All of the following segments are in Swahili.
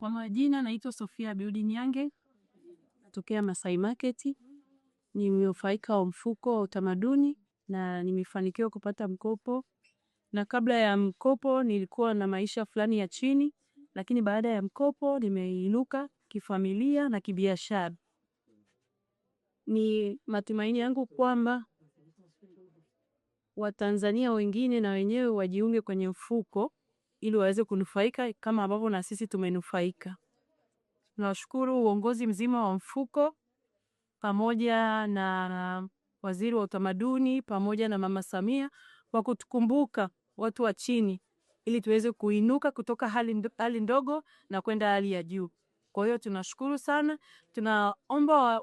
Kwa majina naitwa Sofia Biudi Nyange, natokea Masai Market. Ni mnufaika wa mfuko wa utamaduni na nimefanikiwa kupata mkopo, na kabla ya mkopo nilikuwa na maisha fulani ya chini, lakini baada ya mkopo nimeinuka kifamilia na kibiashara. Ni matumaini yangu kwamba Watanzania wengine na wenyewe wajiunge kwenye mfuko ili waweze kunufaika kama ambavyo na sisi tumenufaika. Tunashukuru uongozi mzima wa mfuko pamoja na waziri wa utamaduni pamoja na Mama Samia kwa kutukumbuka watu wa chini ili tuweze kuinuka kutoka hali ndogo na kwenda hali ya juu. Kwa hiyo tunashukuru sana, tunaomba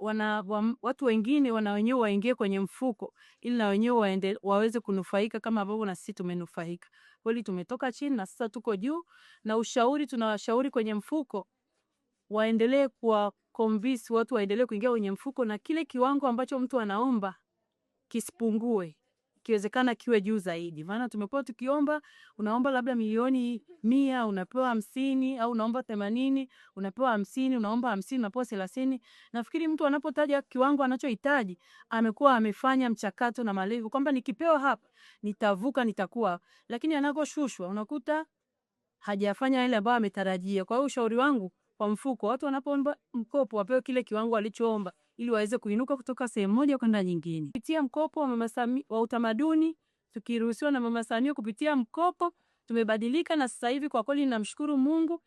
watu wengine wana wenyewe waingie kwenye mfuko ili na wenyewe waweze kunufaika kama ambavyo na sisi tumenufaika. Kweli tumetoka chini na sasa tuko juu, na ushauri tunawashauri kwenye mfuko waendelee kuwa convince watu waendelee kuingia kwenye mfuko na kile kiwango ambacho mtu anaomba kisipungue, ikiwezekana kiwe juu zaidi. Maana tumekuwa tukiomba, unaomba labda milioni 100 unapewa 50, au unaomba 80 unapewa 50, unaomba 50 unapewa 30. Nafikiri mtu anapotaja kiwango anachohitaji amekuwa amefanya mchakato na malengo kwamba nikipewa hapa nitavuka, nitakuwa, lakini anakoshushwa unakuta hajafanya ile ambayo ametarajia. Kwa hiyo ushauri wangu kwa mfuko, watu wanapoomba mkopo wapewe kile kiwango walichoomba ili waweze kuinuka kutoka sehemu moja kwenda nyingine. Kupitia mkopo wa Mama Samia wa utamaduni, tukiruhusiwa na Mama Samia kupitia mkopo tumebadilika, na sasa hivi kwa kweli namshukuru Mungu.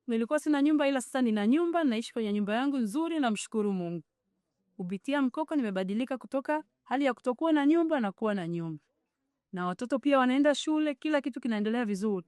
Nilikuwa sina nyumba, ila sasa nina nyumba, naishi kwenye nyumba yangu nzuri, namshukuru Mungu. Kupitia mkopo nimebadilika kutoka hali ya kutokuwa na nyumba na kuwa na nyumba, na watoto pia wanaenda shule, kila kitu kinaendelea vizuri.